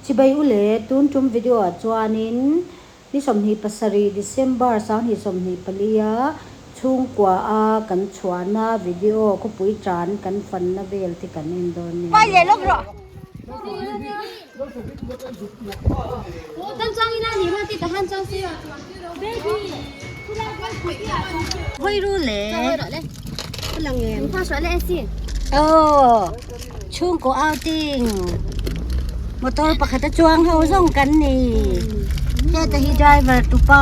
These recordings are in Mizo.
Chibai u le, tun tum video ah chuanin ni 27 December 2024 a chhungkua a kan chhuahna video khawpui tan kan fanna vel te kan en dawn nia. Aw chhungkaw outing motor pakhat a chuang ho zawng kan ni heta hi driver tupa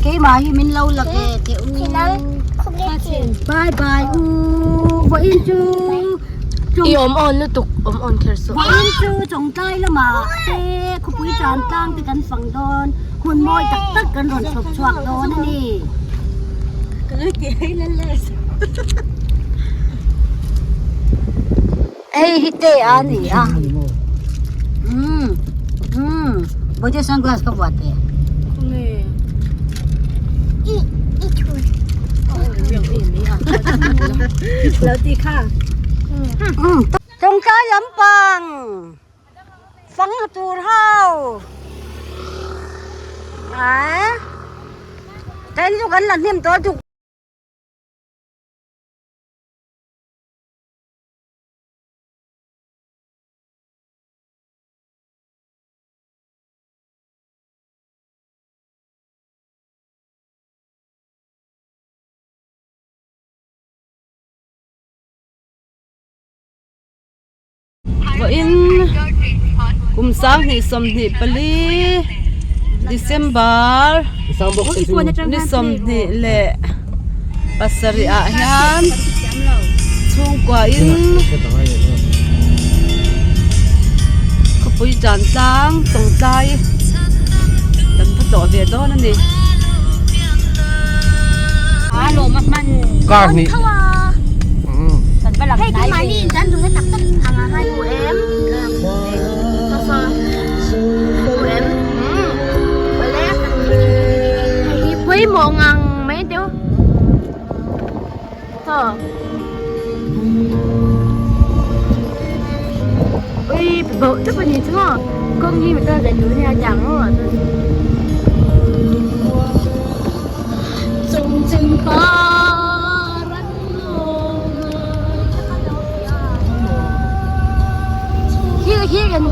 keimah hi min lo la ve teh u bye bye u vawiin chu. I awm awn lutuk awm awn kher suh. Vawiin chu Chawngtlai lamah te khawpui tan tlang te kan fang dawn hun mawi tak tak kan rawn chhawp chhuak dawn a ni. Ka lo ti hei lel lel Hei hi te a ni a. Umm umm Bawihte sunglass ka vuah teh. Khawnge. I i thu. Lo ti kha. Tawngtai lampang fang tur ho a then chu kan la hnim tawh duk. Vawiin kum 2024 December ni 27 ah hian chhungkua in khawpui tan tlang tawngtai kan va tlawh ve dawn a ni. Car hnih.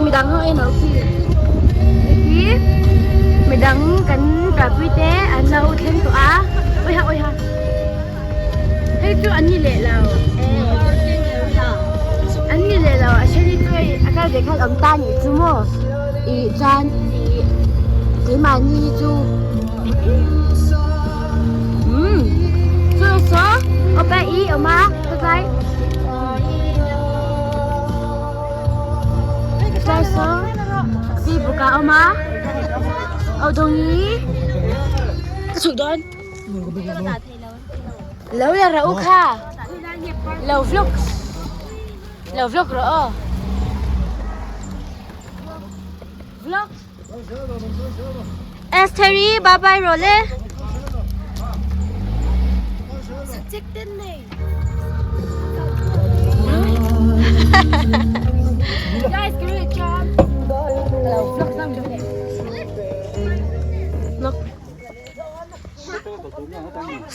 Midang ho en lo khi khi midang kan kalpui te an lo thleng tawh a ui ha ui ha hei chu an ni leh lo an ni leh lo a then hi chu hei a kal ve khan awm ta nih chu maw ih chuan ih keimahni hi chu umm chu saw awpa i awm a tlai tlai saw pi buk a awm a aw dawngi ka chhuk dawn lo la rawh u kha lo vlog lo vlog rawh aw vlog Estheri bye bye rawh le.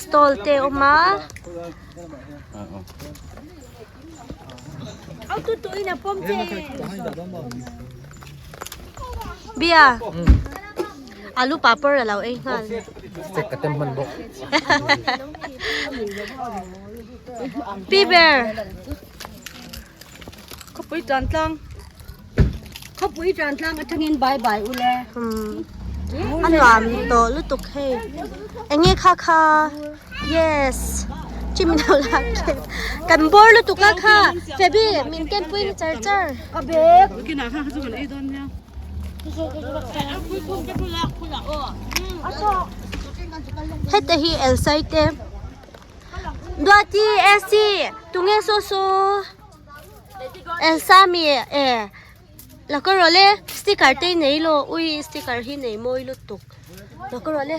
Stall te a awm a. Bia alu papar a lo ei nghal. Pi ber. Khawpui tan tlang. Khawpui tan tlang atangin bye bye ule. A nuam tawh lutuk hei. Enge kha kha. Yes. Chi min lo lak thin. Kan bawr lutuk a kha. Febi min ken pui ni char char. Ka bag. Heta hi Elsai te. Duati Essie tunge saw saw. Elsa mi e la ka rawh le sticker te nei lo ui sticker hi nei mawi lutuk la ka rawh le.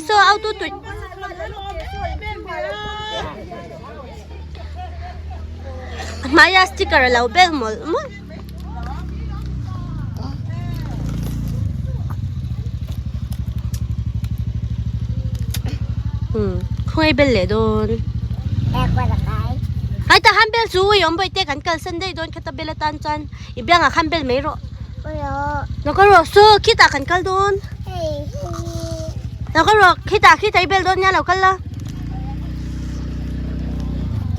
saw auto tui a hmaia sticker a lo bel mawlh mawlh. Umm khawngaih bel leh dawn. Hai ta han bel chu ui awm bawih te kan kalsan daih dawn khata bel atan chuan i biangah khan bel mai rawh. Lo kal rawh saw khitah kan kal dawn. Lo kal rawh khitah khitah i bel dawn nia lo kal la.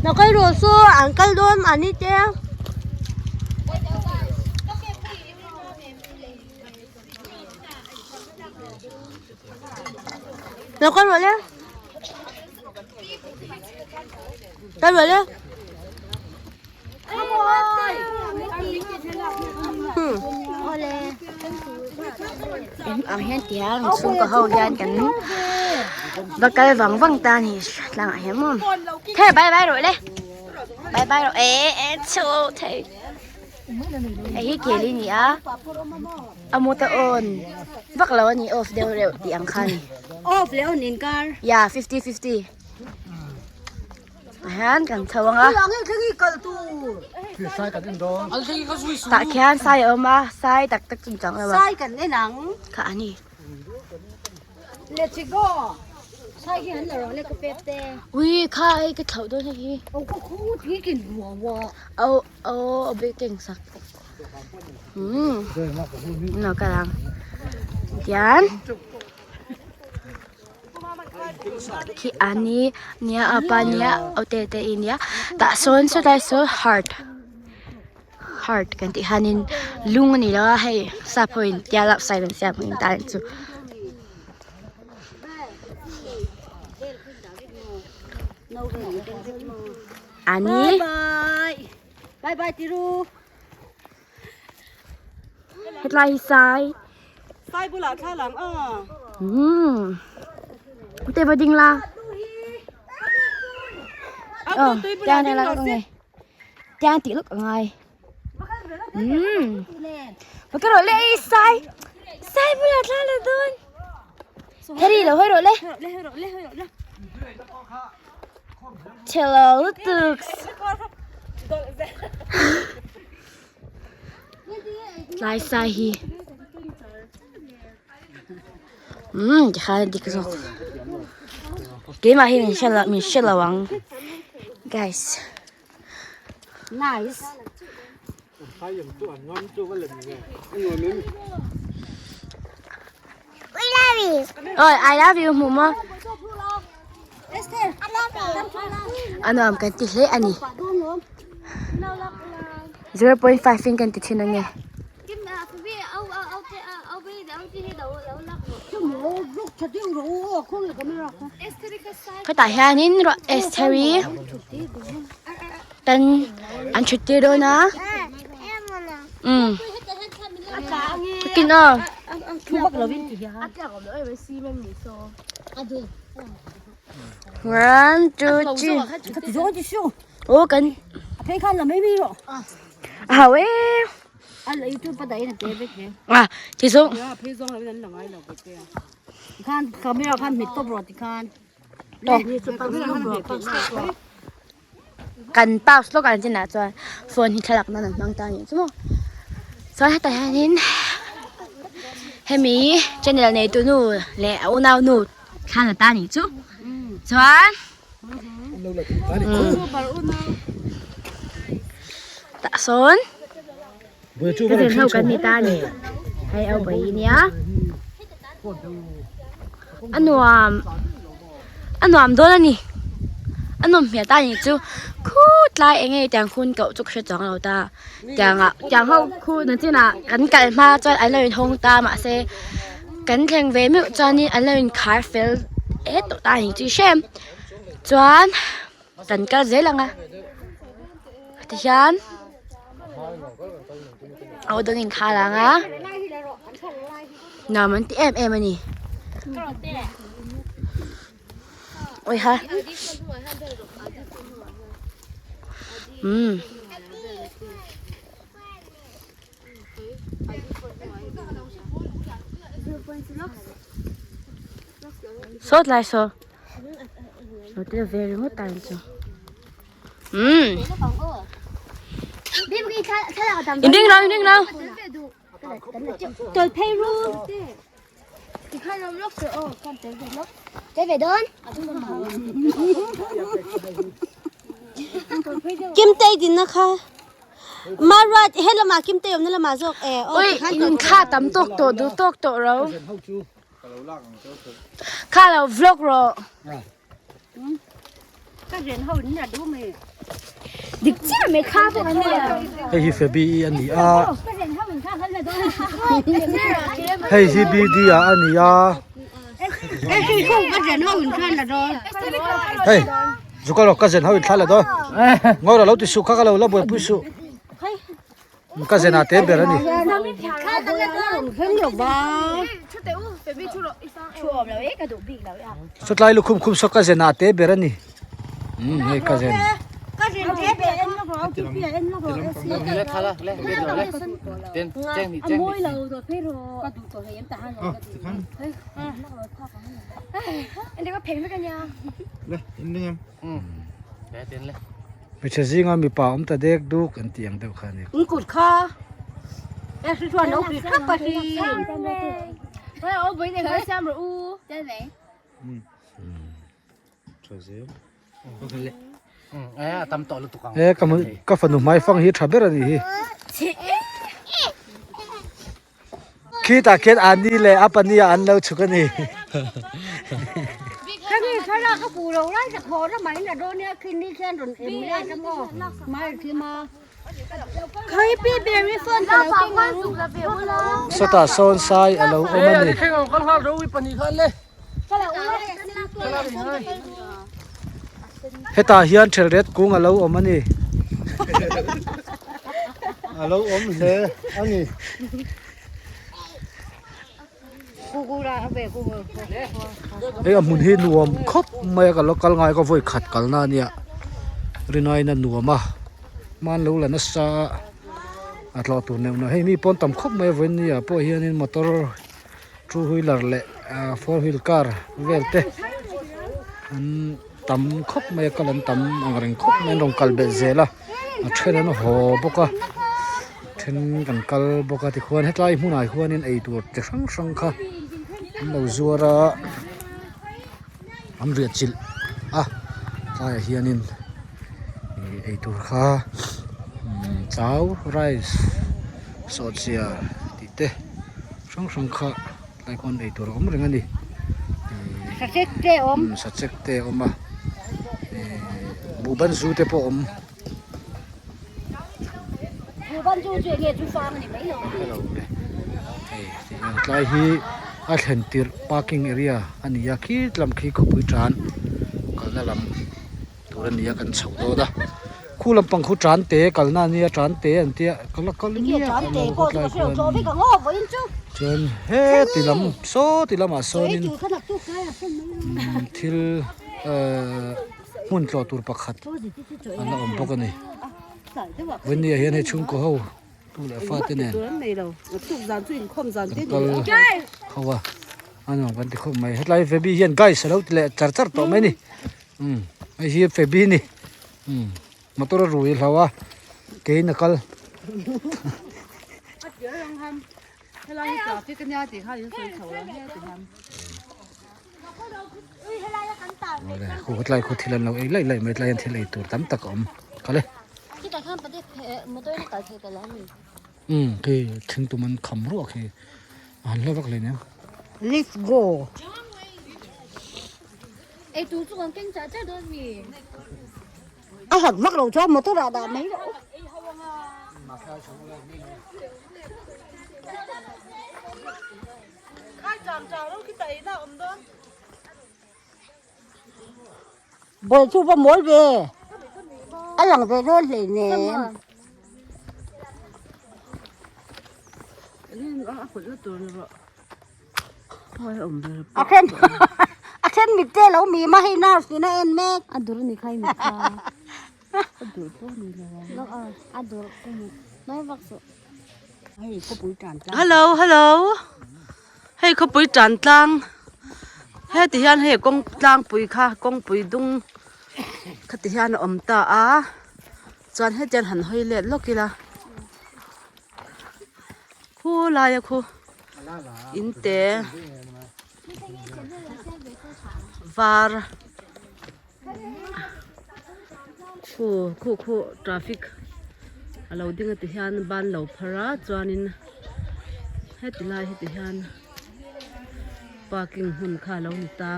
Lo kal rawh saw an kal dawn mahni te. Lo kal rawh le. Kal rawh le. Ang hian tiang chhungkaw ho hian kan va kal vang vang ta a ni tlangah hian maw the bye bye rawh le bye bye rawh e e chho thei hei hi keli a ni a a motor on vak lo a ni off deuh reuh tih ang kha a ni off leh on inkar ya fifty fifty. Tah hian kan chho ang a tah khian sai a awm a sai tak tak chu chang lo a sai kan en ang kha a ni let's go sai hi an la rawh le ka pek te ui kha hei ka thlauh dawn hei hi aw ka khu thi kin ruah wa aw aw a bek keng sak umm lo kal ang tian. Khi ani nia apa nia aw te te i nia tah sawn sawtlai saw heart heart kan tih hianin lung a ni lo a hei sap ho in tia lap side an siam ang ta chu. Ani bye bye tiru Hetlai hi sai. Sai bulah thla lang a. Umm. Te va ding la. Ờ, tiang này là con này. Tiang tí lúc ở ngoài. Umm. Và cái rồi lê sai. Sai bulah thla la dawn. Heri lo hơi rồi lê. Chelo lutuk. Tlai sai hi umm tikhan a dik zawk keimah hi min hre lo min hre lo ang guys nice ôi I love you hmuh maw a nuam kan ti hle a ni 0.5 in kan ti thin ange hetah hianin ruah Estheri Tan an thut tir dawn a umm kin aw one two three aw kan a hau e a ti zawng Kan pause lawk ang chinah chuan phone hi thlalak nan an hmang ta a nih chu maw chuan hetah hianin hemi channel nei tu nu leh a unau nu thla la ta a nih chu chuan tah sawn ka zir ho kan ni ta a ni hei au bawi nia a nuam. A nuam dawn a ni a nawm hmel ta a nih chu khutlai eng nge tiang hun koh chu ka hre chuang lo ta tiang ah tiang ho khu na chinah kan kal hma chuan an lo inhawng ta mahse kan thleng ve meuh chuanin an lo inkhar fel et tawh ta a nih chu i hrem chuan kan kal zel ang a tihian aw dawng inkhar ang a nuam an ti em em a ni awiha umm. Saw tlai saw. Lo tel ve ringawt ang chu. Umm. In ding lo, in ding lo. Tol phei ru. Kimtei din na kha. Maruat he lamah Kimtei awmna lamah zawk e. Ui, in thla tam tawk tawh duh tawk tawh ro. Kha lo vlog rawh. Dik chiah mai kha pawh an nia. Hei hi Febi i a ni a. Hei hi BD a a ni a. Hei zuk a ka zen ho in thla la dawn. Ngawi lo ti suh kha ka lo la buaipui suh. Ka zen a te ber a ni. Sawtlai lukhum khum saw ka zen a te ber a ni. Umm hei ka zen. Hmeichhe zinga mipa awm ta dek duk an tih ang deuh kha a ni. In kut kha e hri chuan lo hri thap a hi. E ka ka fanu hmai fang hi tha ber a ni hi. Khitah khian Ani leh a pahnih ah an lo chhuk a ni. Khami thlalak ka pu lo lai ta khawh na mai na dawn nia khi ni khian rawn em lai ta maw mai thim a. Khawi pi berry phone ka lo keng ang. Sawtah sawn sai a lo awm a ni. Hetah hian thelret kung a lo awm a ni. A lo awm hle a ni. Hei a hmun hi nuam khawp mai a ka lo kal ngai ka vawi khat kalna a nia rinaiin a nuam a hman lo la nasa a tlawh tur neuh neuh hei mi pawn tam khawp mai a vawiin ni ah pawh hianin motor two wheeler leh four wheel car vel te an tam khawp mai a kal an tam ang reng khawp mai an rawn kal belh zel a a then an haw bawk a then kan kal bawk a tikhuan hetlai hmunah hianin eitur chi hrang hrang kha an lo zuar a an riah chilh a tlaiah hianin ih eitur kha chau rice sawhchiar tih te. Hrang hrang kha tlai khawn ei tur a awm reng a ni. Sachek te a awm. Sachek te a awm a. Buhban zu te pawh a awm. Buhban zu chu enge chu fang a ni mai lo. Hello le. Hei tlai hi a thlen tirh parking area a ni a khi lam khi khawpui tan kalna lam. Tur a nia kan chho dawn a khu lampang khu tan te kalna a nia tan te an tia ka la kal miah lo khawtlai khuan chuan heti lam saw ti lamah sawnin thil ehh hmun tlawh tur pakhat an la awm bawk a ni vawinia hian hei chhungkaw ho tu leh fate nen kan kal ho a a nuam kan ti khawp mai hetlai Fabi hian guys a lo ti leh char char tawh mai a ni. Umm hei hi Fabi a ni umm motor a rui hlo a kein a kal. Awle khu tlai khu thil an lo ei laih laih mai tlai hian thil ei tur tam tak a awm kal e. Umm khi thingtum an kham ruah khi a han hla vak hle nia. Let's go. A hak vak lo chuan motor ah dah mai loh. Bawi chu va mawl ve. A lang ve dawn hleinem. A then a then mit te lo mi ma hei nurse in a en mek. A dur ni kha i mit kha. A dur pawh ni lo a. A dur ka mit mai vak suh. Hei khawpui tan tlang. Hello hello hei khawpui tan tlang. Heti hian hei kawng tlangpui kha kawngpui dung khati hian a awm ta a chuan heti hian han hawi let lawk ila khulaia khu in te var khu khu khu traffic a lo ding a ti hian ban lo phar a chuanin heti lai hi ti hian parking hmun kha a lo ni ta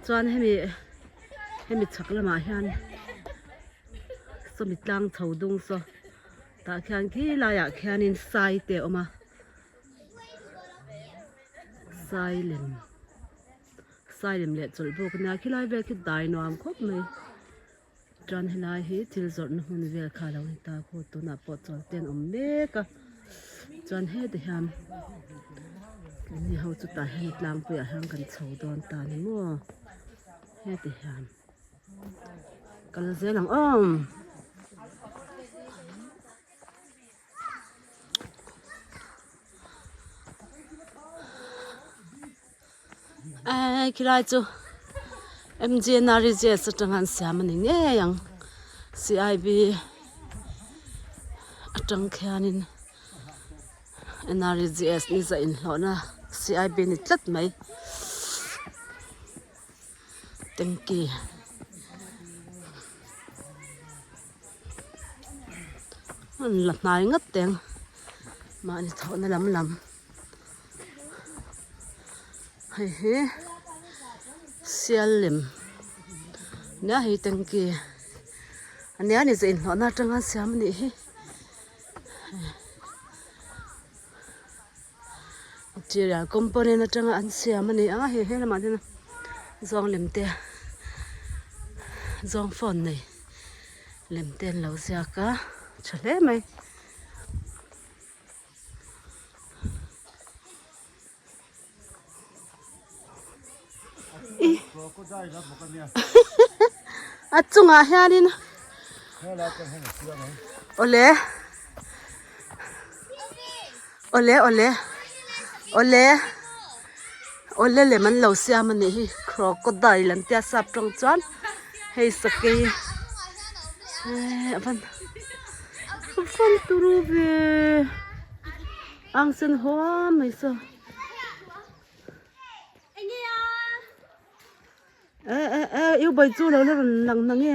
chuan hemi hemi chhak lamah hian sawmi tlang chho dung saw tah khian khi laiah khianin sai te a awm a sai lem. Sai lem leh chawlh bawk ania khilai vel khi dai nuam khawp mai chuan helai hi thil zawrhna hmun vel kha alo ni ta khu tunah pawh chawl te an awm mek a chuan heti hian keini ho chu tah hian tlangpui ah hian kan chho dawn ta ni maw heti hian kal zel ang aw. Eee khilai chu M_G_N_R_E_G_S atanga an siam a ni ngei ang C_I_B atang khianin N_R_E_G_S ni zah inhlawhna C_I_B ni tlat mai tanky. An la hnai ngat teng mahni thawhna lam lam. Hei hi sial lem nia hei tanky ania ni chu inhlawhna atanga siam a nih hi material component atanga an siam a ni a hei he lamah hian zawng lem te zawng phone nei lem te an lo ziak a tha hle mai. A chungah hianin awle awle awle awle awle lem an lo siam a nih hi crocodile an tia sap tawng chuan hei sakei eh a van a van turu ve ang sen huam mai saw. Eh eh eh yêu bai chu lo la rawn lang na nge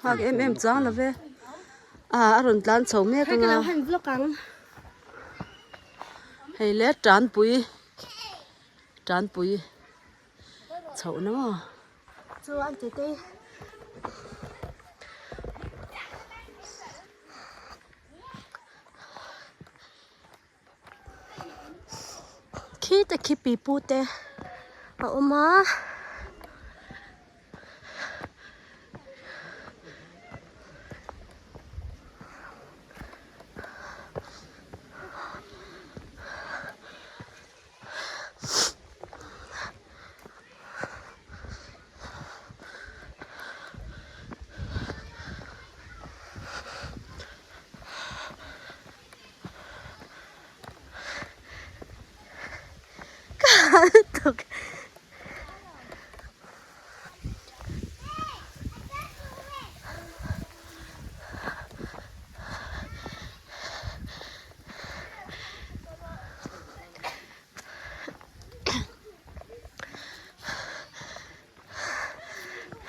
Nghak em em chang lo ve a a rawn tlan chho mek ang a hei le tanpui tanpui chhoh na maw. Khi te khi pipu te a awm a.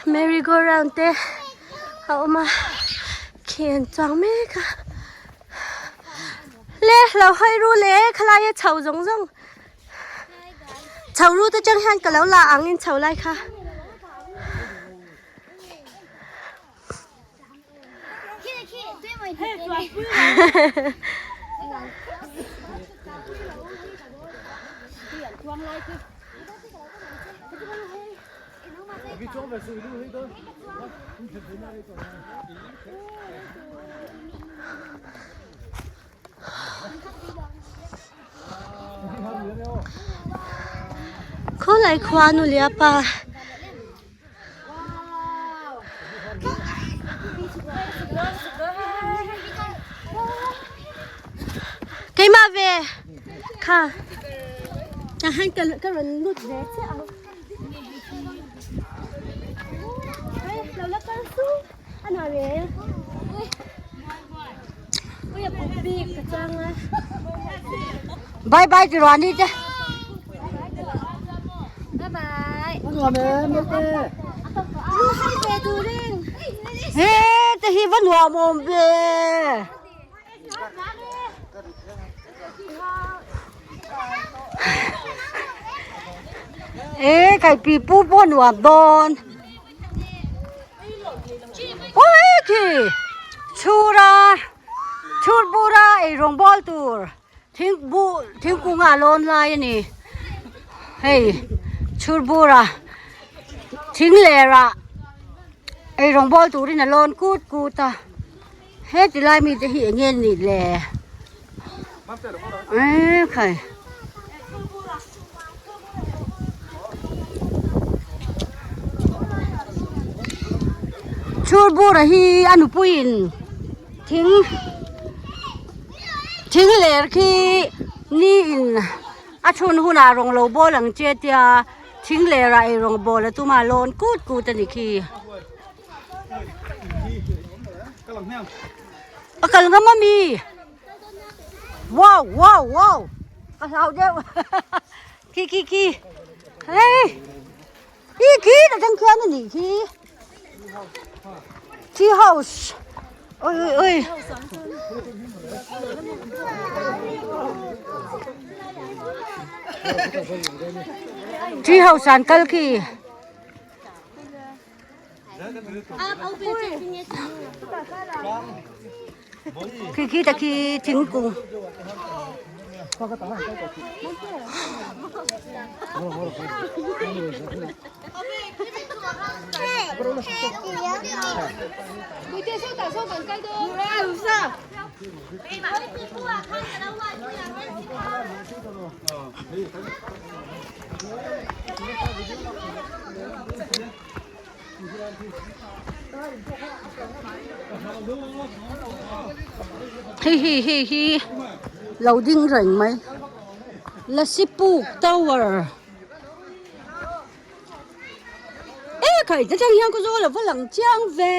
Merry go round te a awm a khi an chuang mek a le lo hawi ru le khalai a chho zawng zawng chho ru te chang hian ka lo la ang in chho lai kha. Khawlai khua nu leh a pa. ve kha tah hian ka ka rawn lut ve chiah ang lo la kal su a nuam ve ui a pawp bik ka chang a Bye bye ti ruah ni te. Bye bye. A nuam em Mate. Lu hai ve turin. He te hi va nuam awm ve. E kai pi pu pawh nuam dawn. Ui khi chhura chhur bura eirawng bawl tur. Thing buh thingkung ah lawn lai a ni hei chhur bur a thing ler ah eirawng bawl turin a lawn kut kut a heti lai mi te hi eng nge nih le eee khai. Chhur bur a hi a nupuiin thing. Thing ler khi ni in a chhun hunah rawng lo bawl ang che tia thing lerah ei rawng bawl a tum a lawn kut kut a ni khi. A kal ngam ami? Wow wow wow ka hlau deuh khi khi khi hei hi khi là tang khian a nih khi. Tea house ôi ôi ôi tea house an kal khi khi khi ta khi thingkung Hei hei hei hi lo ding reng mai Lasipuk tower e khai ta tang hian ka zawl a va lang chiang ve.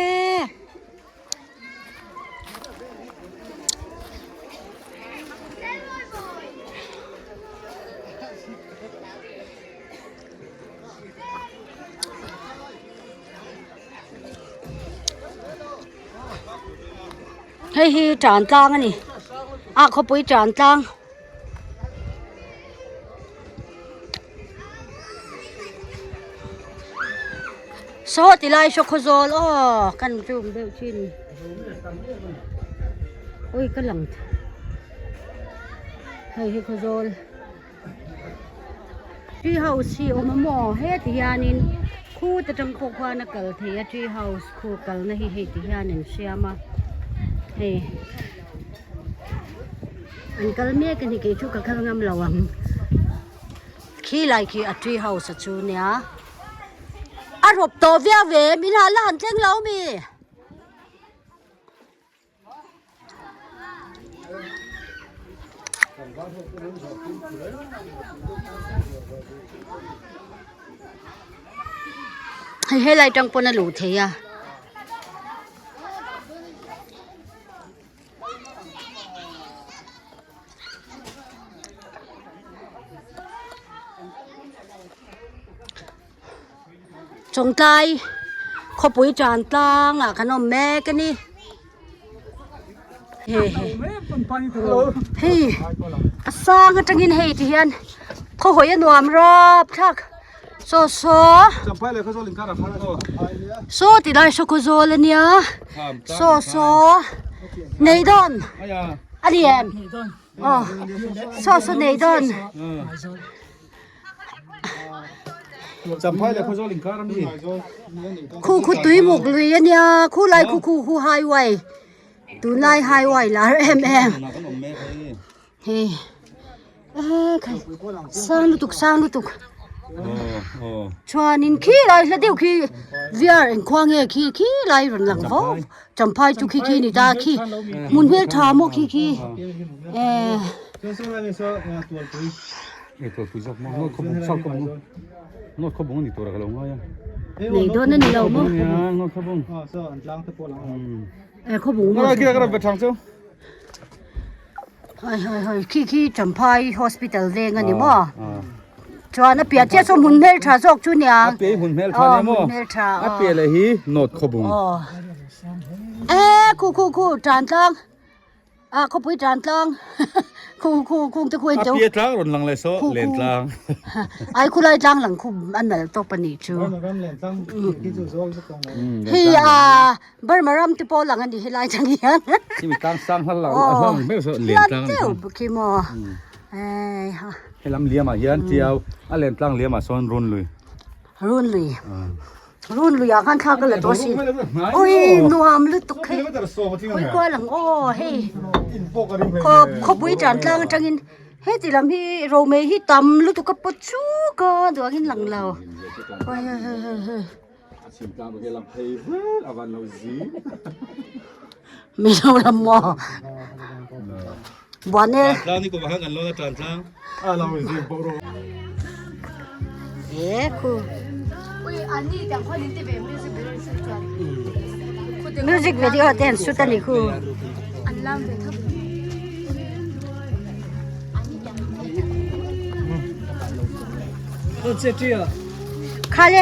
Hei hi tan tlang a ni a khawpui tan tlang. Saw ti lai saw khawzawl aw kan zoom deuh thin ui ka lang hei hi khawzawl. Tree house hi awm a maw heti hianin khut atang pawh khuan a kal thei a tree house khu kalna hi hei ti hian an siam a hei an kal mek a ni kei chu ka kal ngam lo ang khi lai khi a tree house a chu nia a rawp tawh viau ve min ha la han thleng lo mi. Hei helai tang pawn a luh theih a. Chawngtlai khawpui tan tlang ah kan awm mek a ni hei a sang atangin hei ti hian khawhawi a nuam rawp thlak saw saw saw ti lai saw khawzawl a nia saw saw nei dawn a ni em aw saw saw nei dawn. Khu khu tui muk lui a nia khu lai khu khu khu highway tunlai highway lar em em hei e khai sang lutuk sang lutuk chuanin khi lai hla deuh khi viar engkhua nge khi khi lai rawn lang vo champhai chu khi khi ni ta khi hmun hmeltha maw khi khi e. Nei dawn a ni lo maw? E khawbung maw? Hoi hoi hoi khi khi Champhai hospital veng a ni maw? Chuan a piah chiah saw hmun hmeltha zawk chu nia. A piah hi hmun hmeltha nia maw? Hmun hmeltha. A piah leh hi North Khawbung. E khu khu khu tan tlang. A khawpui tan tlang. Khu khu khung te khu en A teu. piah tlang rawn lang leh saw len tlang. Ai khu lai tlang lang khu a nal tawp a nih chu. Hei a Burma ram te pawh lang a ni helai tang hian. Khi mi tlang sang hla lang a hla ang ber saw len tlang a ni chu. Khi maw. Ei ha. He lam liam ah hian tiau a len tlang liam ah sawn run lui. Run lui. Run lui ah khan thla ka la tawh asin. Ui nuam lutuk hei. Ui kual ang aw hei. Khaw khawpui tan tlang atangin heti lam hi romei hi tam lutuk a pawt chuk a duangin lang lo. Ui hei hei hei hei. A chhim tlang bawk hi lam phei vel a van lo zi. Mizoram maw? Buane. Tlang ni kumah khan kan lawn a tan tlang. A lo zi bawk rawh. E khu. Ui ani tang khaw nin te ve music video shoot chuan. Music video te an shoot ani khu. An lam ve thap. Khale.